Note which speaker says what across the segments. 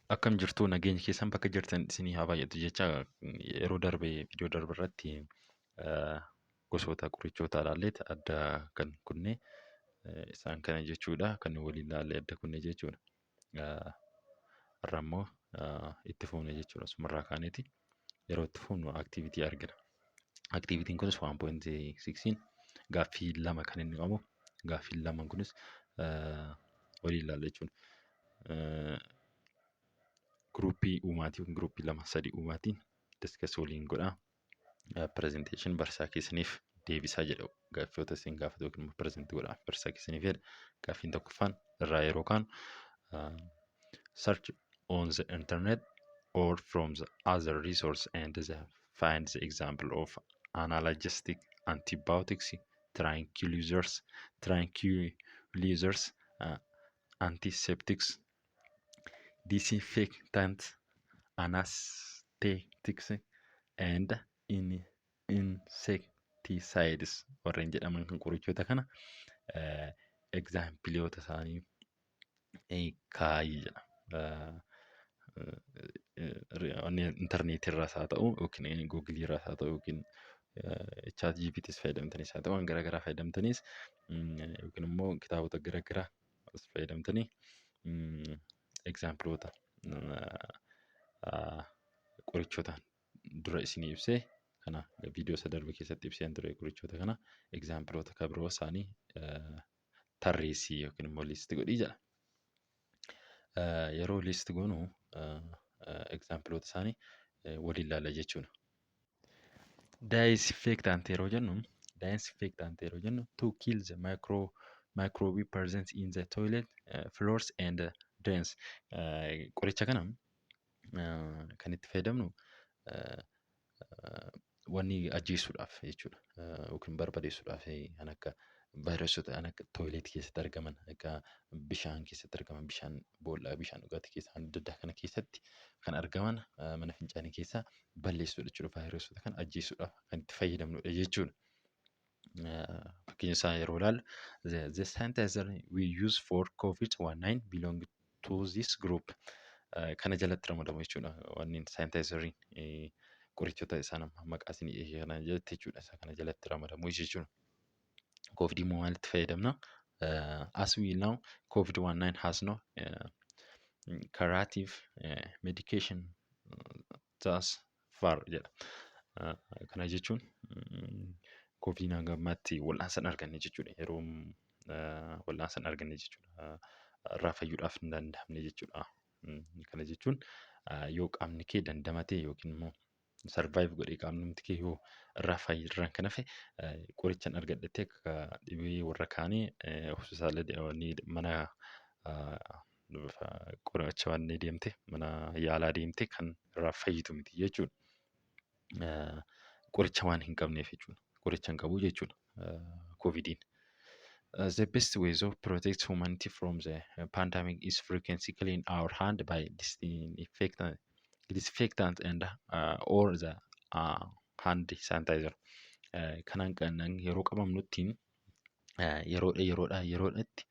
Speaker 1: Akkam jirtu, nageenya keessan bakka jirtan isinii haa baay'atu jecha. Yeroo darbe, viidiyoo darbe irratti gosoota qorichoota ilaalleet adda kan kunne isaan kana jechuudha, kan waliin ilaallee adda kunne jechuudha. Har'a immoo itti fufne jechuudha, sumarraa kaaneeti. Yeroo itti fufnu activity argina. Activityn kunis 1.6 gaaffii lama kan inni qabu. Gaaffiin lama kunis waliin ilaalla jechuudha. Groupii uumaatiin, groupii lama sadi uumaatiin discuss waliin godhaa. Presentation barsiisaa keessaniif deebisaa jedha, gaaffiyoota isin gaafatu yookiin immoo present godhaa barsiisaa keessaniif jedha. Gaaffiin tokkoffaan irraa yeroo kaanu, search on the internet or from the other resource and the find the example of analgesic, antibiotics, tranquilizers, antiseptics, disinfectant, anesthetics and insecticides warreen jedhaman kan qorichoota kana exampleoota isaanii kaayii jedha. Intarneetii irraas haa ta'u yookiin Googilii irraas haa ta'u yookiin ChatGPTs fayyadamtanis haa ta'u, waan garaagaraa fayyadamtanis yookiin immoo kitaabota garaagaraa fayyadamtanii exampleoota qorichoota dura isinii ibsee kana, viidiyoo isa darbe keessatti ibseen ture, qorichoota kana exampleoota kan biroo isaanii tarreessii yookiin immoo list godhii jedha. Yeroo list goonu exampleoota isaanii waliin ilaalla jechuudha. Disinfectant yeroo jennu, disinfectant yeroo jennu, to kill the microbe present in the toilet floors and drains. Qoricha kana kan itti fayyadamnu wanni ajjeesuudhaaf jechuudha yookiin barbadeessuudhaaf, kan akka vaayirasota kan akka toiletii keessatti argaman, akka bishaan keessatti argaman, bishaan boollaa, bishaan dhugaatii keessa adda addaa kana keessatti kan argaman, mana fincaanii keessaa balleessuudha jechuudha. Vaayirasota kana ajjeesuudhaaf kan itti fayyadamnudha jechuudha. Fakkeenya isaa yeroo ilaallu, the sanitizer we use for COVID-19 belong to this group. Kana jalatti ramadamu jechuudha. Wanni sanitizeriin qorichoota isaan maqaa isinii kana jalatti jechuudha. Isa kana jalatti ramadamu jechuudha. Covid immoo maalitti fayyadamna? As we know, COVID-19 has no curative medication thus far jedha. Kana jechuun Covidiin hanga ammaatti wal'aansa hin arganne jechuudha. Yeroo wal'aansa hin arganne jechuudha. Irraa fayyuudhaaf hin danda'amne jechuudha. Kana jechuun yoo qaamni kee dandamatee yookiin immoo survive godhee, qaamni kee yoo irraa fayyirraan kan hafe, qoricha hin argadhettee akka dhibee warra kaanii hospitaala mana qoricha waan deemte, mana yaalaa deemte kan irraa fayyitu miti jechuudha. Qoricha waan hin qabneef jechuudha. Qoricha hin qabu jechuudha Covidiin. The best ways of protect humanity from the pandemic is frequently clean our hand by disinfectant and or the hand sanitizer. Kanaan kan yeroo qabamnutti yeroodha yeroodha yeroodhatti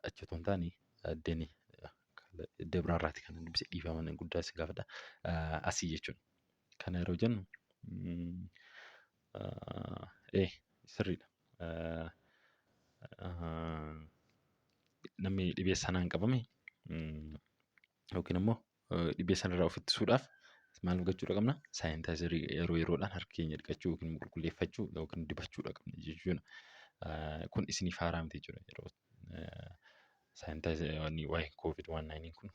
Speaker 1: achi otoo hin taane, addeen iddoo biraarraati kan dubbise, dhiifama guddaa si gaafadha. Asii jechuudha. Kana yeroo jennu sirriidha. Namni dhibee sanaan qabame yookiin immoo dhibee sanarraa of ittisuudhaaf maal gochuudha qabna? Sanitizerii yeroo yeroodhaan harka keenya dhiqachuu yookiin qulqulleeffachuu yookiin dibachuudha qabna jechuudha. Kun isiniif haaraa miti jechuudha. Yeroo sanitizerii waa'ee COVID-19 kun,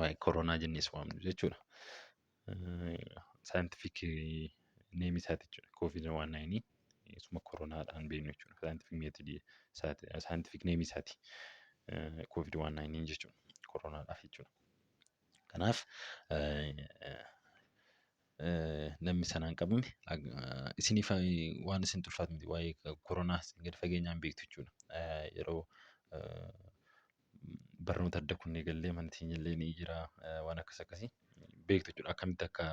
Speaker 1: waa'ee koronaa jennees waamnu jechuudha. Scientific nameii isaati jechuudha. COVID-19 isuma koronaadhaan beeknu jechuudha. Scientific methodii isaati, scientific nameii isaati. COVID-19 jechuudha. Koronaadhaaf jechuudha. Kanaaf namni sanaan qabame isiniif waan isin ulfaatu miti, waa'ee koronaa gadi fageenyaan beektu jechuudha. Yeroo barnoota adda kunnee gallee mana teenyallee ni jira, waan akkas akkasii beektu jechuudha. Akkamitti akka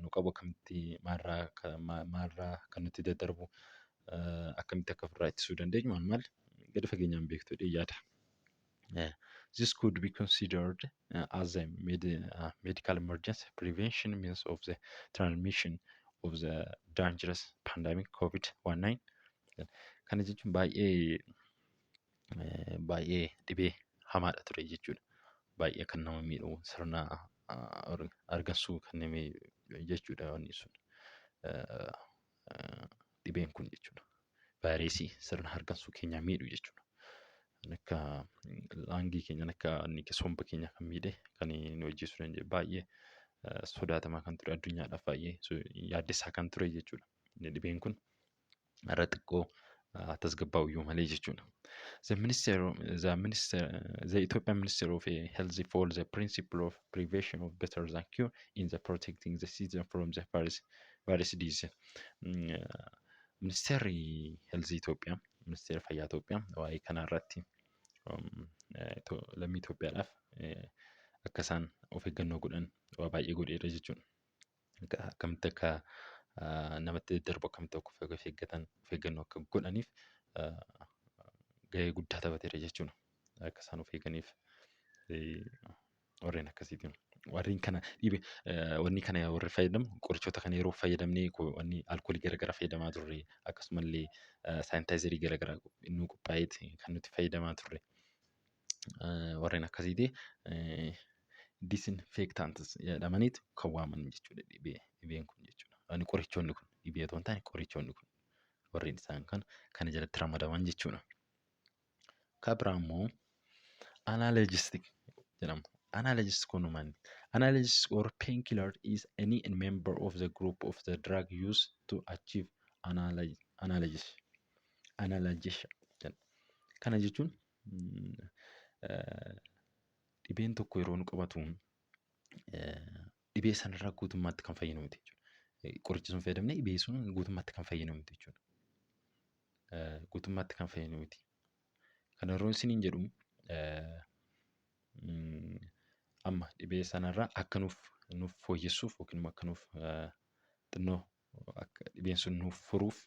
Speaker 1: nu qabu, akkamitti maalirraa akka nutti daddarbu, akkamitti akka ofirraa ittisuu dandeenyu, maal maal gadi fageenyaan beektu jedhee yaada. This could be considered as a medical emergency prevention means of the transmission of the dangerous pandemic COVID-19. Kana jechuun baay'ee baay'ee dhibee hamaadha ture jechuudha. Baay'ee kan nama miidhu, sirna argansuu kan nama jechuudha wanni sun, dhibeen kun jechuudha. Vaayirasii sirna hargansuu keenyaa miidhu jechuudha. Kan akka lungii keenya, kan akka inni somba keenya kan miidhe, kan nu ajjeesuu danda'e, baay'ee sodaatamaa kan ture, addunyaadhaaf baay'ee yaaddessaa kan ture jechuudha. Dhibeen kun irra xiqqoo tasgabbaa'u iyyuu malee jechuudha. The Ethiopian Minister of Health follow the principle of prevention of better than cure in the protecting the citizen from the virus disease. Ministeerri Health Itoophiyaa, Ministeera Fayyaa Itoophiyaa, waa'ee kana irratti lammii Itoophiyaadhaaf akka isaan of eeggannoo godhan waa baay'ee godheera jechuudha. Akkamitti akka namatti daddarbu, akkamitti akka of eeggatan, of eeggannoo akka godhaniif gahee guddaa taphateera jechuudha. Akka isaan of eeganiif warreen akkasiitiin. Warreen kana dhibe, wanni kana warri fayyadamu, qorichoota kana yeroo fayyadamnee, wanni alkoolii garaagaraa fayyadamaa turre, akkasumallee sanitizerii garaagaraa nu qophaa'eeti kan nuti fayyadamaa turre. Warreen akkasiiti disinfectants jedhamaniitu kan waamaman jechuudha dhibeen kun jechuudha. Wanni qorichoonni kun, dhibee otoo hin taane qorichoonni kun, warreen isaan kana jalatti ramadaman jechuudha. Kan biraa immoo analgesic jedhamu. Analgesic kun maali? Analgesic or painkiller is any member of the group of the drug used to achieve analgesia. Analgesia jedha. Kana jechuun dhibeen tokko yeroo nu qabatu dhibee sanarraa guutummaatti kan fayyinu miti jechuudha. Qoricha sun fayyadamnee dhibee sun guutummaatti kan fayyinu miti jechuudha. Guutummaatti kan fayyinu miti. Kana yeroo isiniin jedhu, amma dhibee sanarraa akka nuuf fooyyessuuf yookiin immoo akka nuuf xinnoo akka dhibeen sun nuuf furuuf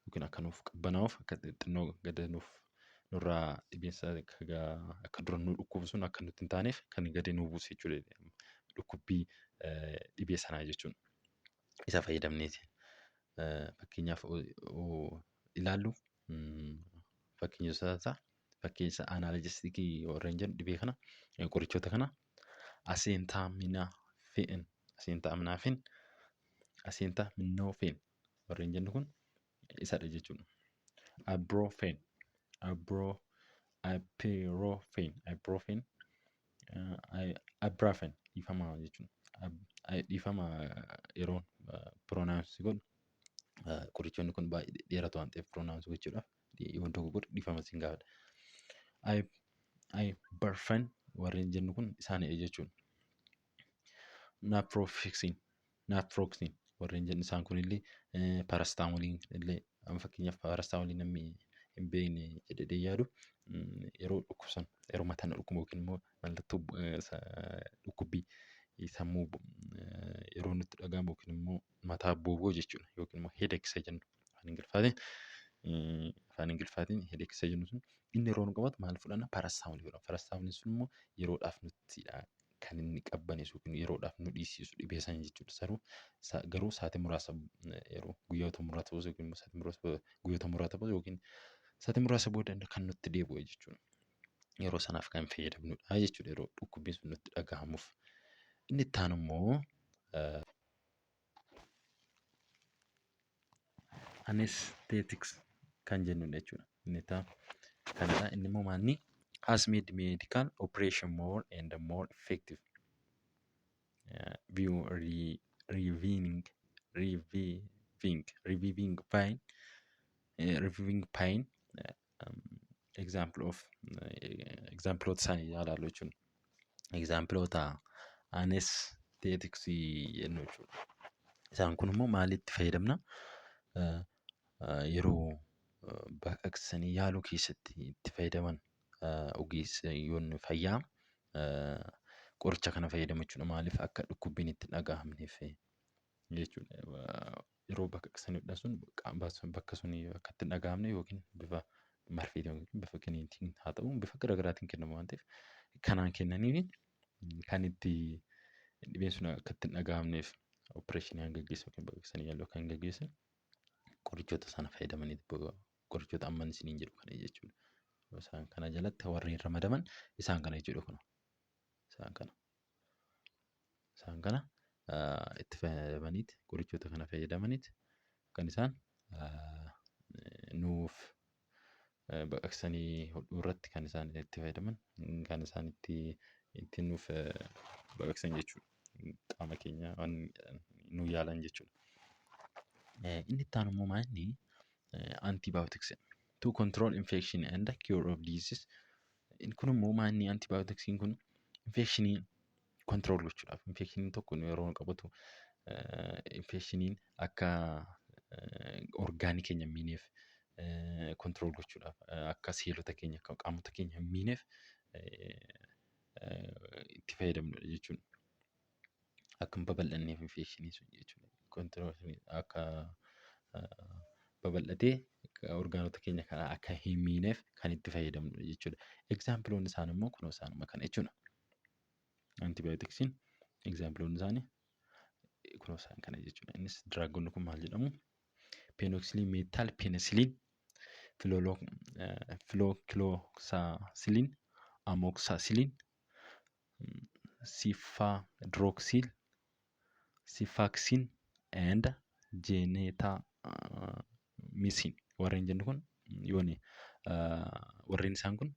Speaker 1: yookiin akka nuuf qabbanaa'uuf, akka xinnoo gad nuuf nurraa dhibeen akka dura nu dhukkubu sun akka nutti hin taaneef kan gadi nu buusu jechuudha. Dhukkubbii dhibee sanaa jechuudha. Isa fayyadamneeti. Fakkeenyaaf ilaallu, fakkeenya isaa, fakkeenya analgesicii warreen jedhu, dhibee kana, qorichoota kana, acetaminophen, acetaminophen, acetaminophen warreen jennu kun isadha jechuudha. Ibuprofen, ibuprofen, ibuprofen, ibuprofen, dhiifama jechuudha. Dhiifama, yeroon pronounce godhu qorichoonni kun baay'ee dheeratu waan ta'eef pronounce gochuudhaaf yoo dogoggore dhiifama siin gaafadha. Ibuprofen warreen jennu kun isaanidha jechuudha. Naproxen, naproxen warreen jennu isaan kunillee, paracetamoliin illee. Amma fakkeenyaaf paracetamolii namni hin beekne jedhee yaadu, yeroo dhukkubsan, yeroo mataan dhukkubu yookiin immoo mallattoo dhukkubbii sammuu yeroo nutti dhaga'amu yookiin immoo mataa booboo jechuudha, yookiin immoo headache isa jennu afaan Ingiliffaatiin, afaan Ingiliffaatiin headache isa jennu sun, inni yeroo nu qabatu maal fudhanna? Paracetamolii fudhanna. Paracetamoliin sun immoo yeroodhaaf nutti kan inni qabbaneessu yookiin yeroodhaaf nu dhiisisu dhibee sana jechuudha. Saruu garuu sa'aatii muraasa, yeroo guyyoota muraasa booda yookiin immoo sa'aatii muraasa, guyyoota muraasa booda yookiin sa'aatii muraasa booda kan nutti deebi'u jechuudha. Yeroo sanaaf kan fayyadamnudha jechuudha, yeroo dhukkubbiin sun nutti dhagahamuuf. Inni itti aanu immoo anesthetics kan jennudha jechuudha. Inni itti aanu kanadha. Inni immoo maalni? Has made medical operation more and more effective. View re, reviving reviving reviving pain, reviving pain, example of exampleota isaanii ilaallu jechuudha. Exampleota anesthetics jennu jechuudha. Isaan kun immoo maalitti fayyadamna? Yeroo baqaqsanii yaaluu keessatti itti fayyadaman, ogeeyyoonni fayyaa qoricha kana fayyadamu jechuudha. Maaliif? Akka dhukkubbiin itti hin dhaga'amneef jechuudha. Yeroo baqaqsanii hodhan sun bakka sun akka itti hin dhaga'amne, yookiin bifa marfeetiin yookiin bifa kiniiniitiin haa ta'u, bifa garaagaraatiin kennamu waan ta'eef. Kanaan kennanii kan itti dhibeen sun akka itti hin dhaga'amneef opereeshinii kan gaggeessan yookiin baqaqsanii yaaluu kan gaggeessan qorichoota sana fayyadamanii, qorichoota amman isiniin jedhu kana jechuudha. Isaan kana jalatti warreen ramadaman isaan kana jechuudha kun. Isaan kana. Isaan kana itti fayyadamaniiti, qorichoota kana fayyadamaniiti kan isaan nuuf baqaqsanii hodhuu irratti kan isaan itti fayyadaman, kan isaan ittiin nuuf baqaqsan jechuudha. Qaama keenya waan nu yaalan jechuudha. Inni itti aanu immoo maal inni antibiotics to control infection and cure of disease. Inni kun immoo maal inni antibioticsiin kun infectionii control gochuudhaaf, infectioniin tokko yeroo qabatu infectioniin akka orgaanii keenya hin miineef control gochuudhaaf, akka seelota keenya, akka qaamota keenya hin miineef itti fayyadamnudha jechuudha. Akka hin babal'anneef infectionii sun jechuudha. Control akka babal'atee orgaanota keenya kana akka hin miineef kan itti fayyadamnudha jechuudha. Exampleoonni isaan immoo kunoo isaanuma kana jechuudha. Antibioticsiin exampleoonni isaanii kunoo isaan kana jechuudha. Innis drugonni kun maal jedhamu? Phenoxy methyl penicillin, flucloxacillin, amoxicillin, cefadroxil, cephalexin and gentamicin warreen jennu kun yooni warreen isaan kun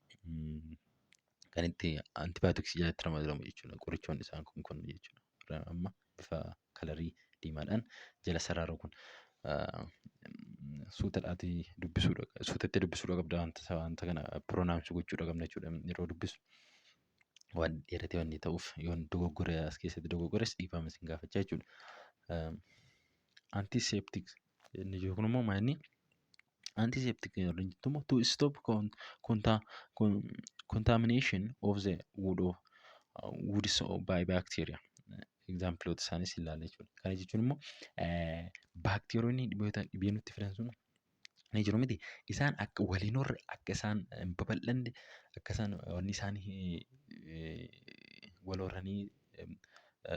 Speaker 1: kan itti antibioticsii jalatti ramadamu jechuudha. Qorichoonni isaan kun jechuudha. Amma bifa colorii diimaadhaan jala sararuu kun suutadhaatii dubbisuudha. Suutatti dubbisuudha qabda, wanta kana pronounce gochuudha qabna jechuudha yeroo dubbisu. Waan dheeratee wanni ta'uuf yoon dogoggore, as keessatti dogoggores dhiifama isin gaafachaa jechuudha. Antiseptic inni jiru kun immoo maal inni? Antiseptic warreen jettu immoo to stop contamination of the wood of woods by bacteria. Exampleoota isaanis ilaalla jechuudha. Kana jechuun immoo baakteeriyoonni dhiboota dhibee nutti fidan sun ni jiru miti. Isaan akka waliin horre, akka isaan hin babal'anne, akka isaan wanni isaanii wal horanii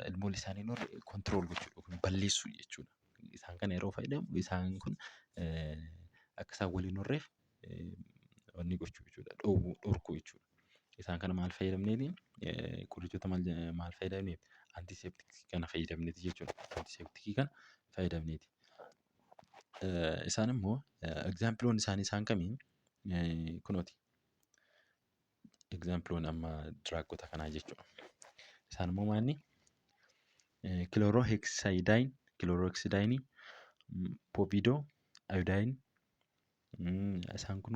Speaker 1: ilmoon isaanii hin horre control gochuudha yookiin balleessuu jechuudha. Isaan kana yeroo fayyadamu isaan kun akka isaan waliin horreef wanni gochuu jechuudha. Dhoowwuu, dhorkuu jechuudha. Isaan kana maal fayyadamneeti? Qorichoota maal maal fayyadamneeti? Antisepticii kana fayyadamneeti jechuudha. Antisepticii kana fayyadamneeti. Isaan immoo exampleoonni isaanii isaan kamii? Kunooti. Exampleoonni amma drugota kanaa jechuudha. Isaan immoo maalni? Chlorhexidine, chlorhexidine, povidone iodine, isaan kun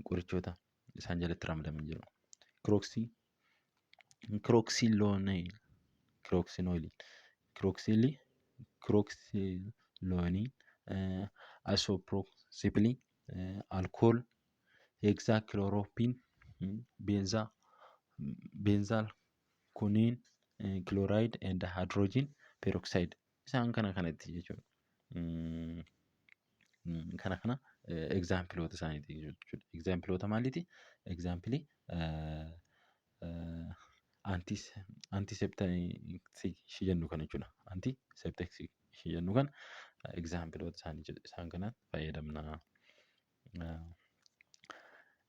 Speaker 1: qorichoota isaan jalatti ramadaman jiru. Cloxylonin, cloxylonin, cloxylonin, isopropyl alcohol, hexachloropin, benzalkonium chloride and hydrogen peroxide, isaan kana kanatti jechuudha. Kana kana exampleoota isaaniiti jechuudha. Exampleoota maaliiti? Exampleii antisepticii ishee jennu kana jechuudha. Antisepticii ishee jennu kana exampleoota isaanii isaan kanaan fayyadamna.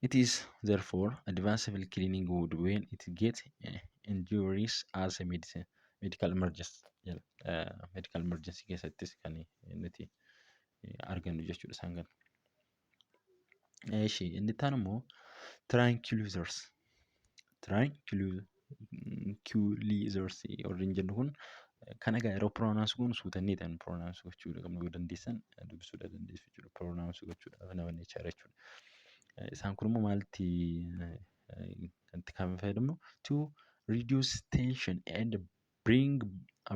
Speaker 1: It is therefore advisable cleaning wound when it gets injuries as a medicine, medical emergency. Medical emergency keessattis kan nuti argannu jechuudha isaan kana. Eeshi, inni itti aanu immoo tranquilizers. Tranquilizers warreen jennu kun kan egaa yeroo pronounce goonu suutanneedhaan pronounce gochuudha qabnu, yoo dandeessan dubbisuudha dandeessu jechuudha. Pronounce gochuudhaaf nama ni jechuudha. Isaan kun immoo maalitti kan itti kan fayyadamnu? To reduce tension and bring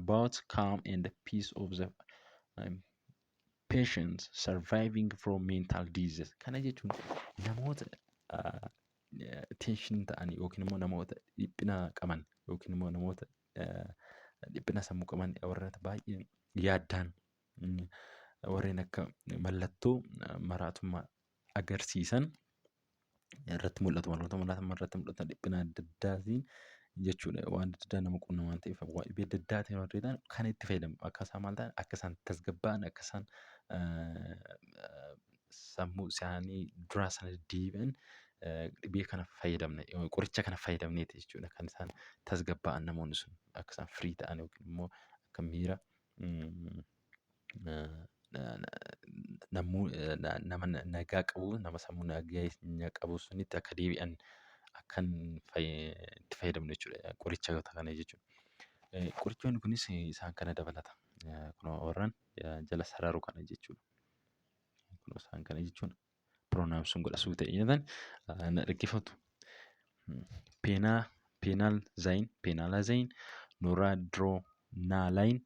Speaker 1: about calm and peace of the patients surviving from mental disease. Kana jechuun namoota tension ta'an yookiin immoo namoota dhiphina qaban yookiin immoo namoota dhiphina sammuu qaban, warra baay'ee yaaddaan, warreen akka mallattoo maraatummaa agarsiisan Irratti mul'atu, wantoota mul'atan irratti mul'atan dhiphina adda addaatiin jechuudha. Waan adda addaa nama quunnamu waan ta'eef, dhibee adda addaatiin warri ta'an kan itti fayyadamu akka isaan maal ta'an, akka isaan tasgabbaa'an, akka isaan sammuu isaanii duraa sana deebi'an dhibee kana fayyadamne, qoricha kana fayyadamneeti jechuudha. Kan isaan tasgabbaa'an, namoonni sun akka isaan firii ta'an yookiin immoo akka miira namuu nama nagaa qabu, nama sammuu nagaa qabu sunitti akka deebi'an akkan itti fayyadamnu jechuudha qoricha kana jechuudha. Qorichoonni kunis isaan kana dabalata. Kunoo warraan jala sararu kana jechuudha. Kunoo isaan kana jechuudha. Pronounce godha suuta jedhan na dhaggeeffatu. Phenelzine, phenelzine, noradrenaline,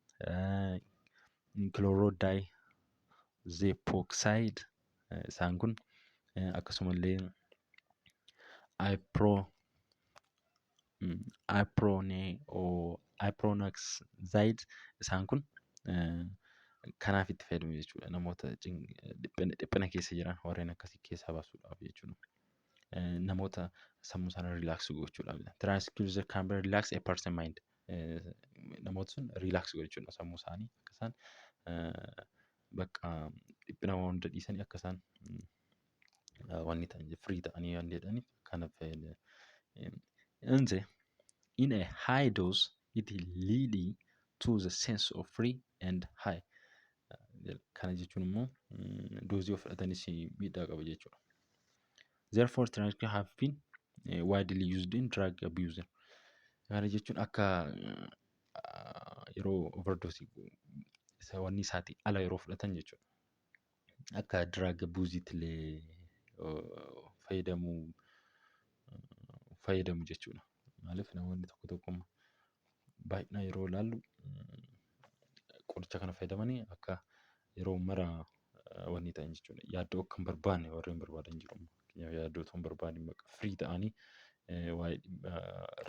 Speaker 1: chlordiazepoxide, isaan kun akkasumallee iproniazide, isaan kun kanaaf itti fayyadamu jechuudha. Namoota dhiphina keessa jiran warreen akkasii keessaa baasuudhaaf jechuudha. Namoota sammuu isaanii relax gochuudhaaf. Tranquilizer can be relax a person mind. Namoota sun relax gochuudha, sammuu isaanii akka isaan bakka dhiphina waan hunda dhiisanii, akka isaan wanni ta'an, free ta'anii waan jedhaniif kana fayyadamu. In a high dose, it leading to the sense of free and high. Kana jechuun immoo doozii yoo fudhatanis miidhaa qaba jechuudha. Therefore, tranquilizer have been widely used in drug abuse. Kana jechuun akka yeroo overdose isa wanni isaatii ala yeroo fudhatan jechuudha. Akka drug abuse'itti illee fayyadamu jechuudha. Maaliif, namoonni tokko tokko baay'inaan yeroo ilaallu qoricha kana fayyadamanii akka yeroo mara wanni ta'an jechuudha. Yaaddoo akka hin barbaanne warreen barbaadan jiru. Fakkeenyaaf, yaaddoo otoo hin barbaadin bakka free ta'anii, waa'ee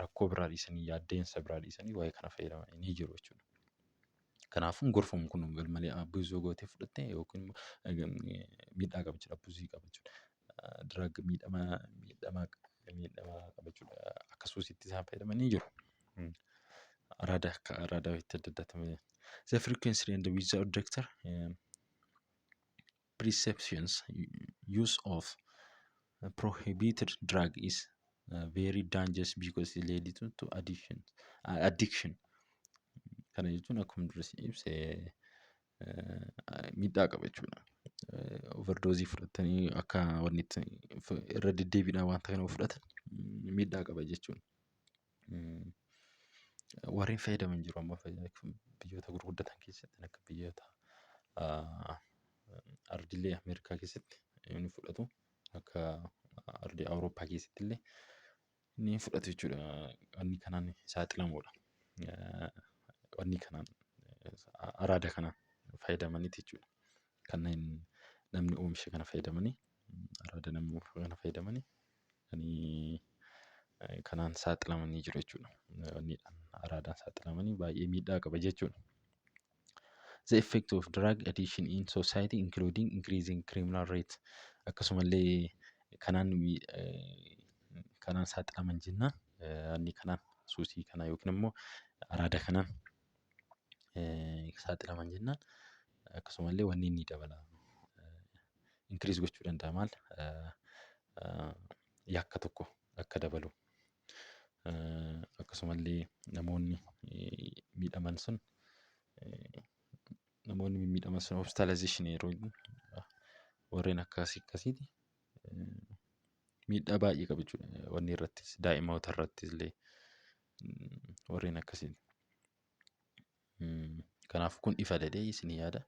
Speaker 1: rakkoo biraa dhiisanii, yaaddeensa biraa dhiisanii waa'ee kana fayyadaman ni jiru jechuudha. Kanaafuu hin gorfamu kun garmalee abuse gootee fudhatte yookiin immoo miidhaa qaba jechuudha. Abuse qaba jechuudha. Drug miidhama qaba jechuudha. Akka suusiitti isaan fayyadaman ni jiru. Araada, akka araadaa itti adda addaatti. The frequency and without doctor prescriptions use of prohibited drug is very dangerous because it leads to addiction. Addiction. Kana jechuun akkuma dura ibse miidhaa qaba jechuudha. Overdose fudhatanii akka wanni itti irra deddeebiidhaan wanta kana fudhatan miidhaa qaba jechuudha. Warreen fayyadaman jiru amma biyyoota gurguddatan keessatti, akka biyyoota ardiilee Ameerikaa keessatti ni fudhatu. Akka ardii Awurooppaa keessatti illee ni fudhatu jechuudha. Wanni kanaan saaxilamuudha. Wanni kanaan, araada kanaan fayyadamaniiti jechuudha. Kanneen namni oomisha kana fayyadamanii, araada namni kana fayyadamanii kanaan saaxilamanii jiru jechuudha. Araadaan saaxilamanii baay'ee miidhaa qaba jechuudha. The effect of drug addiction in society, including increasing criminal rate. Akkasumallee kanaan saaxilaman jennaan, wanni kanaan, suusii kana yookiin immoo araada kanaan saaxilaman jennaan, akkasumallee wanni inni dabala, increase gochuu danda'a, maal, yakka tokko akka dabalu, akkasumallee namoonni miidhaman sun hospitalization yeroo warreen akkasii akkasiiti miidhaa baay'ee qaba jechuudha. Wanni irrattis, daa'imoota irrattis illee warreen akkasiiti. Kanaaf kun ifa jedhee isin yaada.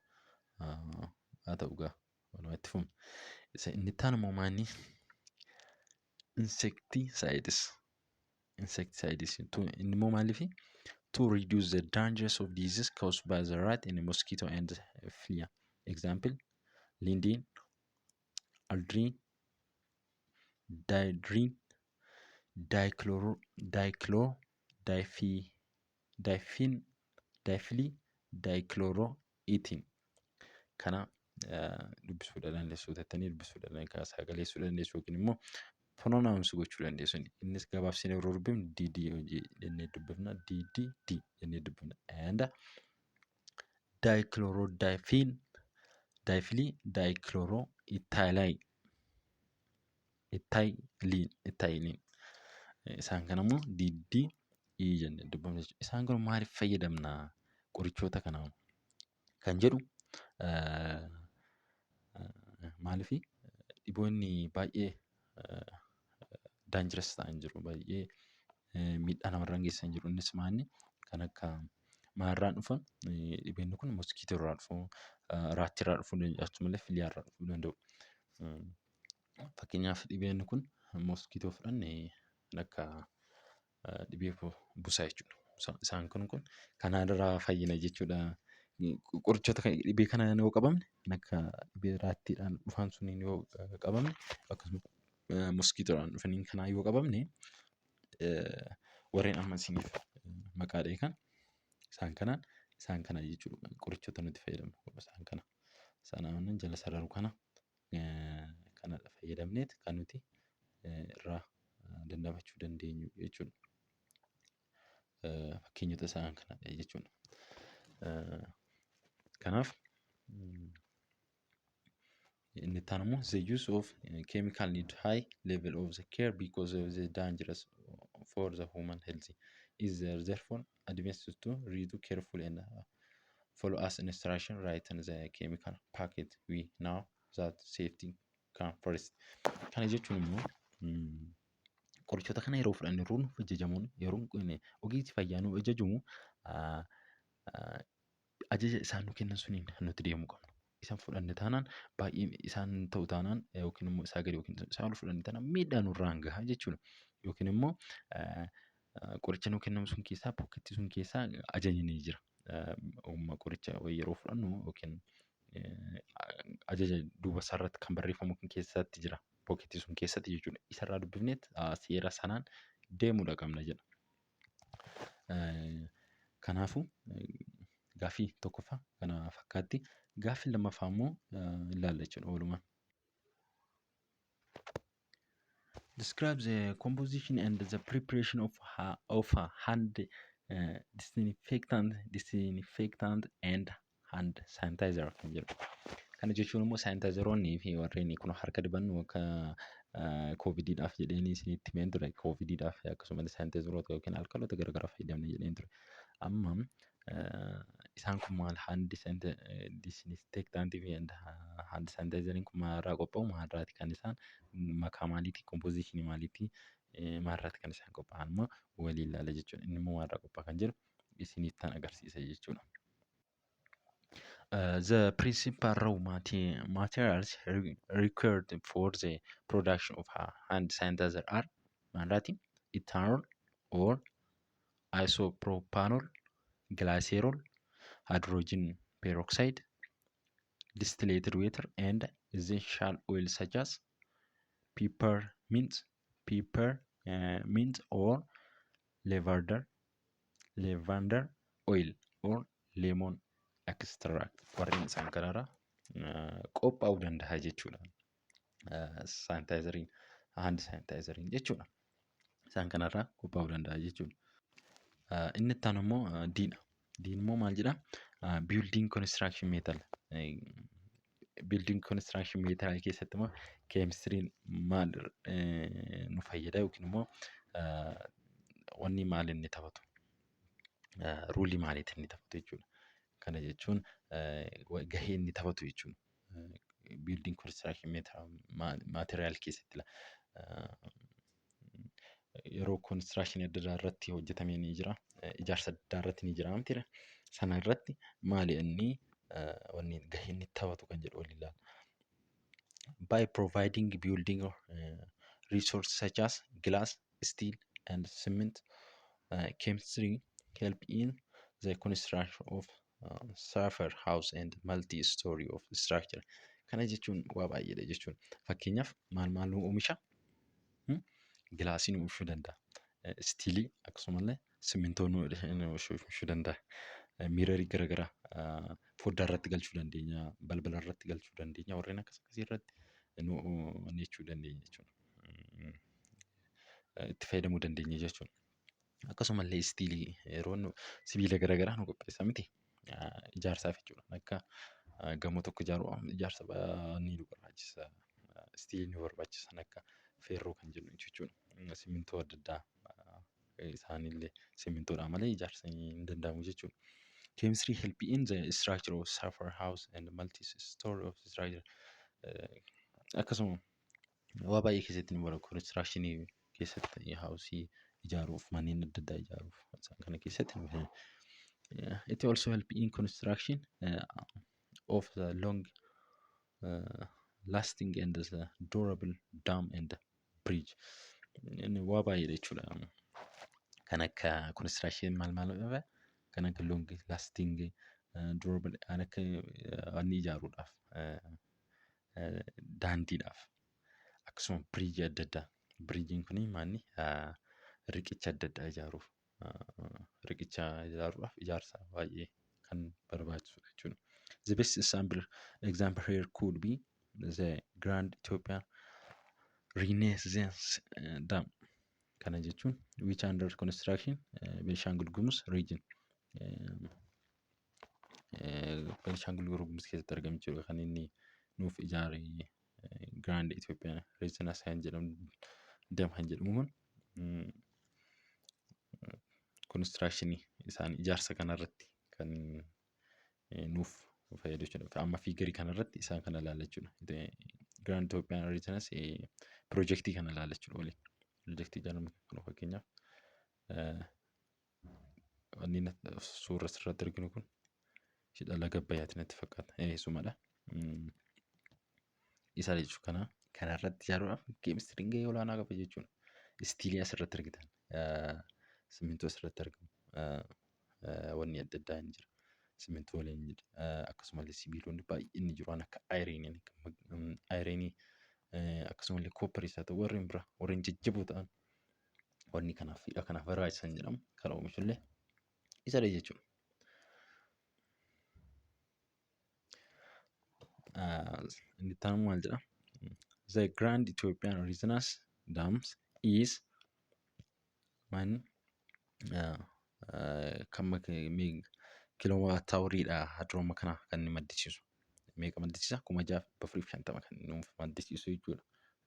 Speaker 1: Haa ta'u gaa, walumaa itti fufna. Inni itti aanu immoo maanni? Insecticides. Insecticides inni immoo maaliifi? To reduce the dangers of disease caused by the rat and the mosquito and flea. Example: lindane, aldrin, dieldrin, dichloro, dichloro, diphi, diphen, diphly, dichloroethene. Kana dubbisuu dandeessu, jettanii dubbisuu dandeessu, sagaleessuu dandeessu yookiin immoo Pronounce gochuu dandeessu. Innis gabaabsinee yeroo dubbifnu DD jennee dubbifna. DDD jennee dubbifna. And dichlorodiphenyl diphenyl dichloroethylene ethylene ethylene isaan kana immoo DDE jennee dubbifna jechuudha. Isaan kun maaliif fayyadamna qorichoota kana kan jedhu, maaliif dhiboonni baay'ee dangerous ta'an jiru, baay'ee miidhaa namarraan geessisan jiru. Innis maanni kan akka maalirraan dhufa? Dhibeen kun mosquito irraa dhufu, raattii irraa dhufuu danda'u, akkasumallee flea irraa dhufuu danda'u. Fakkeenyaaf, dhibeen kun mosquito fudhanne, kan akka dhibee busaa jechuudha. Isaan kun kanarraa fayyina jechuudha. Qorichoota dhibee kanaan yoo qabamne, kan akka dhibee raattiidhaan dhufan suniin yoo qabamne, akkasumas mosquitodhaan dhufaniin kanaan yoo qabamne, warreen amma isiniif maqaa dha'e kan isaan kanaan isaan kana jechuudha, qorichoota nuti fayyadamnu isaan kana. Isaan jala sararu kana kana fayyadamneet kan nuti irraa dandamachuu dandeenyu jechuudha. Fakkeenyota isaan kanadha jechuudha. Kanaaf inni itti aanu immoo, the use of chemical need high level of the care because of the dangerous for the human health is there. Therefore advised to read carefully and follow as instruction written the chemical packet. We know that safety come first. Kana jechuun immoo qorichoota kana yeroo fudhannu, yeroo nuuf ajajamuun, yeroo ogeessi fayyaa nuuf ajajamu, ajaja isaan nu kennan suniin nuti deemuu qabna. Isaan fudhanne taanaan, baay'ee isaan ta'u taanaan, yookiin immoo isaa gadi yookiin isaa ol fudhanne taanaan, miidhaa nurraan gaha jechuudha. Yookiin immoo qoricha nu kennamu sun keessaa, pocketii sun keessaa ajajni ni jira. Qoricha yeroo fudhannu yookiin ajaja duuba isaarratti kan barreeffamu keessatti jira. Pocketii sun keessatti jechuudha. Isarraa dubbifneet seera sanaan deemuudha qabna jedha. Kanaafuu gaaffii tokkoffaa kana fakkaatti. Gaaffii lammaffaa immoo ilaalla jechuudha walumaan. Describe the composition and the preparation of a hand disinfectant and hand sanitizer kan jedhu. Kana jechuun immoo sanitizeroonni fi warreen kun harka dibannu akka COVIDiidhaaf jedheen isinitti himeen ture. COVIDiidhaaf akkasumas sanitizeroota yookiin alkoolota garaagaraa fayyadamne jedheen ture. Amma isaan kun maal, hand disinfectantii fi hand sanitizeriin kun maalirraa qophaa'u? Maalirraati kan isaan makaa maaliiti, compositionii maaliiti, maalirraati kan isaan qophaa'an immoo waliin ilaala jechuudha. Inni immoo maalirraa qophaa'a kan jedhu isinittan agarsiisa jechuudha. The principal raw materials required for the production of hand sanitizer are maalirraati? Ethanol or isopropanol, glycerol, hydrogen peroxide, distilled water and essential oil such as peppermint or lavender oil or lemon extract. Warreen isaan kanarraa qophaa'uu danda'a jechuudha. Sanitizeriin, hand sanitizeriin jechuudha. Isaan kanarraa qophaa'uu danda'a jechuudha. Inni itti aanu immoo D'dha. D'n immoo maal jedhaa? Building construction metal. Building construction metal keessatti immoo keemistiriin maal nu fayyada yookiin immoo wanni maal inni taphatu? Roleii maaliiti inni taphatu jechuudha. Kana jechuun gahee inni taphatu jechuudha. Building construction material keessatti yeroo construction adda addaa irratti hojjetamee ni jira. Ijaarsa adda addaa irratti ni jira mitiidha. Sana irratti maali inni wanni gahee inni taphatu kan jedhu waliin ilaalla. By providing building resources such as glass, steel and cement, chemistry help in the construction of safer house and multi-story of structure. Kana jechuun waa baay'eedha jechuudha. Fakkeenyaaf, maal maal nu oomisha? Glassii nu oomishuu danda'a. Steelii, akkasumallee simmintoo nu oomishuu danda'a. Mirrorii garaagaraa foddaa irratti galchuu dandeenya, balbala irratti galchuu dandeenya, warreen akkas akkasii irratti nu jechuu dandeenya jechuudha. itti fayyadamuu dandeenya jechuudha. Akkasumallee istiilii yeroo nu sibiila garaagaraa nu qopheessa miti ijaarsaaf jechuudha. Akka gamoo tokko ijaaruu ijaarsa ni nu barbaachisa. Istiilii nu barbaachisan akka feerroo kan jennu jechuudha. Simmintoo adda addaa isaanillee simmintoodhaan malee ijaarsi hin danda'amu jechuudha. Chemistry help in the structure of safer house and multi-story of structure. Akkasuma waa baay'ee keessatti nu bara construction keessatti house ijaaruuf, manneen adda addaa ijaaruuf isaan kana keessatti nu fayyada. It also help in construction of the long lasting and the durable dam and bridge. Inni waa baay'eedha jechuudha. Kan akka construction maal maal fa'a, kan akka long lasting, durable, kan akka wanni ijaaruudhaaf, daandiidhaaf, akkasuma bridge adda addaa. Bridgeiin kun maanni riqicha adda addaa ijaaruuf, riqicha ijaaruudhaaf ijaarsa baay'ee kan barbaachisudha jechuudha. The best example here could be the Grand Ethiopian Renaissance Dam. Kana jechuun which under construction Benishangul Gumuz region. Benishangul Gumuz keessatti argamu jechuudha kan inni nuuf ijaare. Grand Ethiopian Renaissance kan jedhamu dam kan jedhamu kun construction isaan ijaarsa kanarratti kan nuuf fayyadu jechuudha. Amma figure kanarratti isaan kana ilaalla jechuudha. Grand Ethiopian Renaissance piroojeektii kana ilaalla jechuudha waliin. Piroojeektii ijaaramu kun fakkeenyaaf wanni suura asirratti arginu kun hidha laga Abbayyaati natti fakkaata. Eessumadha. Isa jechuudha kana kanarratti ijaaruudhaaf keemistiriin gahee olaanaa qaba jechuudha. Istiilii asirratti argitan, simmintoo asirratti argamu, wanni adda addaa ni jira. Simmintoo waliin jira. Akkasumallee sibiilonni baay'een ni jiru. Waan akka ironii, akkasumallee copperis haa ta'u warreen biraa warreen jajjaboo ta'an wanni kanaaf hidha kanaaf barbaachisan jedhamu kan oomishullee isadha jechuudha. Inni itti aanu maal jedha? The Grand Ethiopian Renaissance Dams is man kan kilowatt houriidha hydro kana kan inni maddisiisu. Meeqa maddisiisa? 6450 kan inni nuuf maddisiisu jechuudha.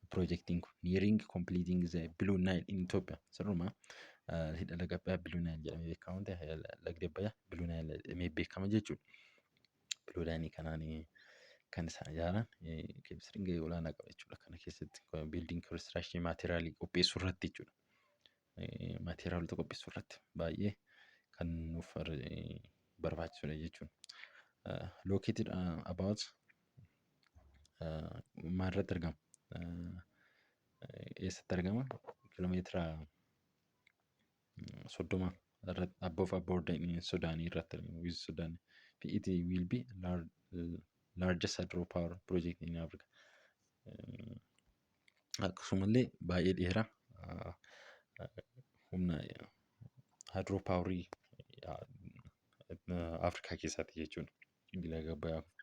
Speaker 1: Piroojeektiin kun nearing completing the Blue Nile in Ethiopia. Sirruma hidha laga Abbayyaa Blue Nile jedhamee beekama ta'e, lagdi Abbayyaa Blue Nile jedhamee beekama jechuudha. Blue Nile kanaan kan isaan ijaaran keemistiriin gahee olaanaa qaba jechuudha. Kana keessatti building construction material qopheessuu irratti jechuudha. Materialota qopheessuu irratti baay'ee kan nuuf barbaachisudha jechuudha. Located about maal irratti argama? Eessatti argama? Kiiloomeetira 30 irratti above border in Sudaanii irratti argama. With Sudan. It will be largest hydropower project in Africa. Akkasumallee baay'ee dheeraa humna hydropowerii Afrikaa keessaati jechuudha. Hidhi laga Abbayyaa kun.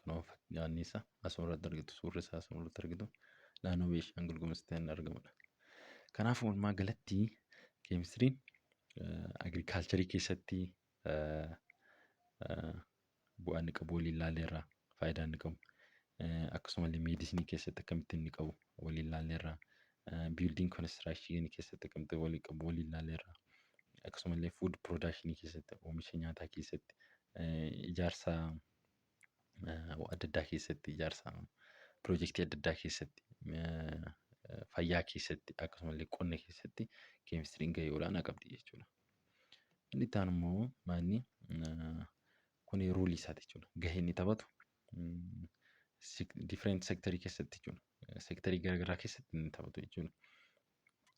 Speaker 1: Kanaaf yaadni isaa asuma irratti argitu, suurri isaa asuma irratti argitu naannoo Beenshaangul Gumuzitti kan argamudha. Kanaaf walumaa galatti keemistiriin agriculture keessatti bu'aa inni qabu waliin ilaalleerra, faayidaa inni qabu. Akkasumallee medicine keessatti akkamitti inni qabu waliin ilaalleerra. Building construction keessatti akkamitti waliin qabu waliin ilaalleerra. Akkasumallee food production keessatti, oomisha nyaataa keessatti, ijaarsa adda addaa keessatti, ijaarsa piroojeektii adda addaa keessatti, fayyaa keessatti, akkasumallee qonna keessatti keemistiriin gahee olaanaa qabdi jechuudha. Inni itti aanu immoo maanni kun role isaati jechuudha. Gahee inni taphatu different sectorii keessatti jechuudha. Sectorii garaagaraa keessatti inni taphatu jechuudha.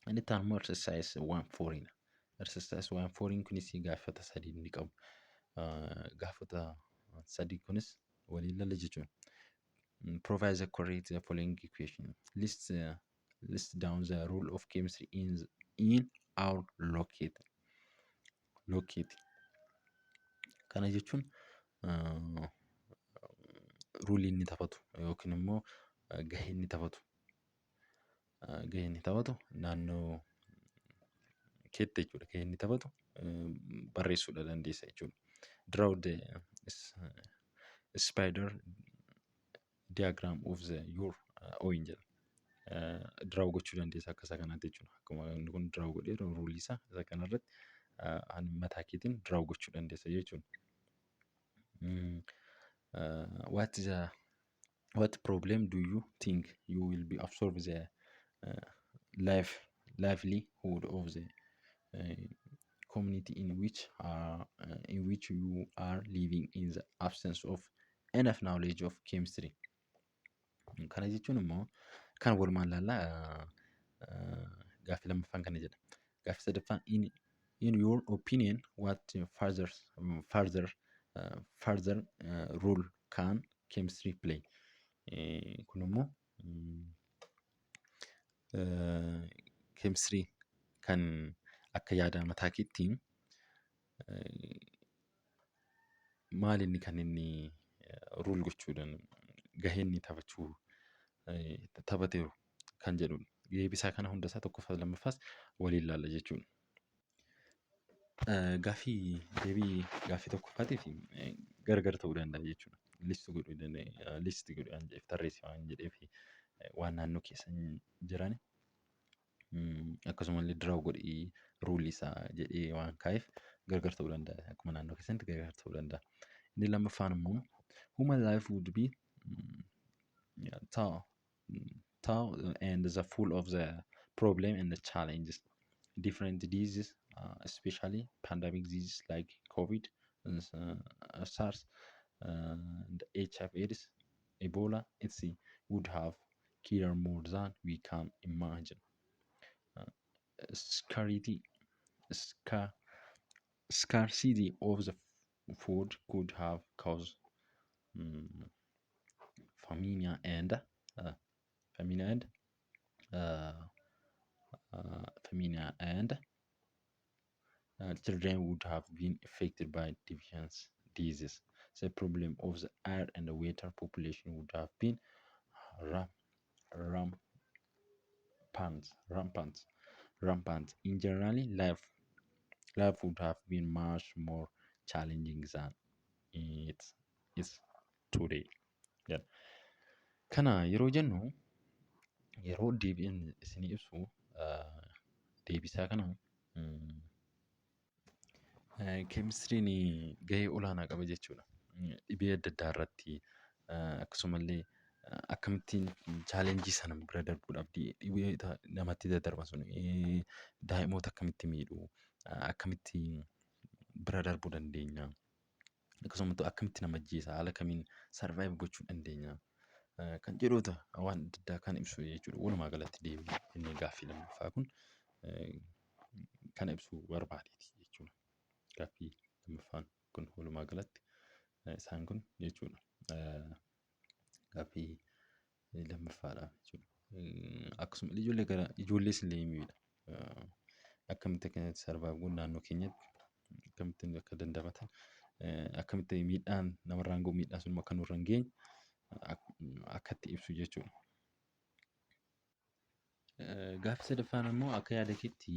Speaker 1: Inni itti aanu immoo exercise 1.4dha. Exercise 1.4 kunis gaafata sadii inni qabu. Gaafata sadii kunis waliin lalla jechuudha. Provide the correct the following equation. List down the role of chemistry in our locate. Locate. Kana jechuun role inni taphatu yookiin immoo gahee inni taphatu Gahee inni taphatu naannoo keetti jechuudha. Gahee inni taphatu barreessuudha dandeessa jechuudha. Draw the spider diagram of the your own jedha. Draw gochuu dandeessa akka isa kanaatti jechuudha. Akkuma inni kun draw godhee ruleii isaa isa kanarratti mataa keetiin draw gochuu dandeessa jechuudha. What problem do you think you will be absorb the livelihood of the community in which you are living in the absence of enough knowledge of chemistry? Kana jechuun immoo kan walumaan ilaallaa, gaaffii lammaffaan kana jedha. Gaaffii sadaffaan, in your opinion, what further role can chemistry play? Kun immoo chemistry kan akka yaada mataa keettiin maal inni kan inni role gochuu gahee inni taphachuu taphateeru kan jedhudha. Deebisaa kana hundasaa tokkoffaa lammaffaas waliin ilaalla jechuudha. Gaaffii deebii gaaffii tokkoffaatiif gargar ta'uu danda'a jechuudha. List godhuu danda'a, list godhuu waan jedheef, tarreessi waan jedheef, waan naannoo keessa jiran akkasumallee draw godhii ruleii isaa jedhee waan kaa'eef gargar ta'uu danda'a. Akkuma naannoo keessanitti gargar ta'uu danda'a. Inni lammaffaan immoo human life would be tough and the full of the problem and the challenges. Different diseases, especially pandemic diseases like COVID, SARS, and HIV AIDS, Ebola, etc., would have killed more than we can imagine. Scarcity of the food could have caused famine and children would have been affected by deficiency disease. The problem of the air and the water population would have been rampant, rampant, rampant. In generally, life would have been much more challenging than it is today. Yeah. Kana yeroo jennu, yeroo deebiin isinii ibsu, deebisaa kana, keemistiriin gahee olaanaa qaba jechuudha. Dhibee adda addaa irratti, akkasumallee akkamittiin challengeii sana bira darbuudhaaf, dhibee namatti daddarban sun daa'imoota akkamitti miidhu, akkamitti bira darbuu dandeenya, akkasumas akkamitti nama ajjeesa, haala kamiin survive gochuu dandeenya kan jedhoota waan adda addaa kan ibsu jechuudha. Walumaa galatti deebii inni gaaffii lammaffaa kun kana ibsuu barbaadeeti jechuudha. Gaaffii lammaffaan kun walumaa galatti isaan kun jechuudha. Gaaffii lammaffaadha jechuudha. Akkasuma ijoollee gara ijoollees illee miidha. Akkamitti akka survive goonu, naannoo keenyatti akkamittiin akka dandamatan, akkamitti miidhaan namarraan gahu, miidhaan sun akka nurra hin geenye akkatti ibsu jechuudha. Gaaffii sadaffaan immoo, akka yaada keetti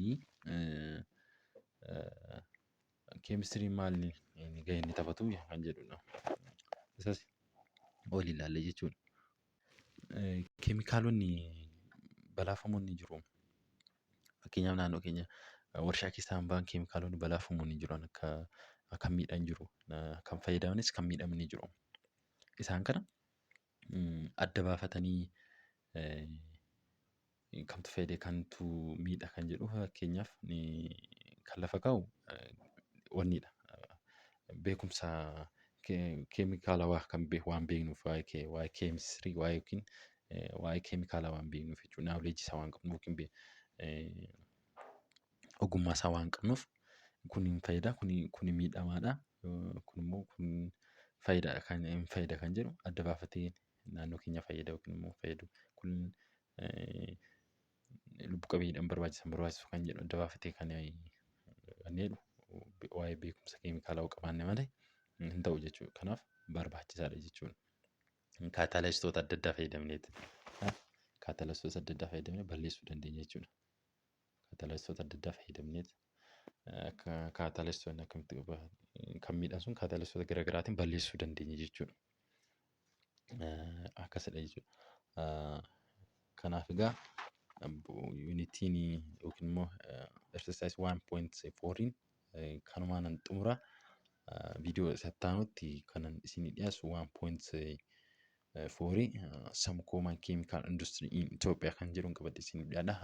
Speaker 1: keemistiriin maal gahee inni taphatu kan jedhudha. Isas waliin ilaalla jechuudha. Keemikaalonni balaafamoon ni jiru. Fakkeenyaaf, naannoo keenya warshaa keessaa bahan keemikaalonni balaafamoon ni jiru, akka kan miidhan jiru. Kan fayyadamanis kan miidhaman ni jiru. Isaan kana adda baafatanii kamtu fayyada, kamtu miidha kan jedhu, fakkeenyaaf, kan lafa kaa'u wannidha. Beekumsa keemikaalawaa kan waan beeknuuf, waa'ee keemistirii waa'ee yookiin waa'ee keemikaalaa waan beeknuuf jechuudha. Knowledgeii isaa waan qabnuuf yookiin ogummaa isaa waan qabnuuf, kun hin fayyada, kun miidhamaadha, kun immoo kun faayidaadha kan hin fayyada kan jedhu adda baafatee naannoo keenya fayyada yookiin immoo fayyadu, kun lubbu qabeeyyiidhaan barbaachisan barbaachisu kan jedhu adda baafatee kan jedhu waa'ee beekumsa keemikaalaa qabaanne malee hin ta'u jechuudha. Kanaaf barbaachisaadha jechuudha. Catalystoota adda addaa fayyadamneeti. Catalystoota adda addaa fayyadamnee balleessuu dandeenya jechuudha. Catalystoota adda addaa fayyadamnee catalystoonni akkamitti kan miidhan sun catalystoota garaagaraatiin balleessuu dandeenya jechuudha. Akkasidha jechuudha. Kanaaf egaa unitiin yookiin immoo exercise 1.4 kanumaan xumura. Viidiyoo isa itti aanutti kanan isinii dhiyeessu 1.4 some common chemical industry in Ethiopia kan jedhuun qabadhe isinii dhiyaadha.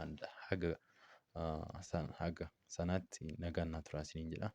Speaker 1: Haga sanaatti nagaan naa turaa isiniin jedha.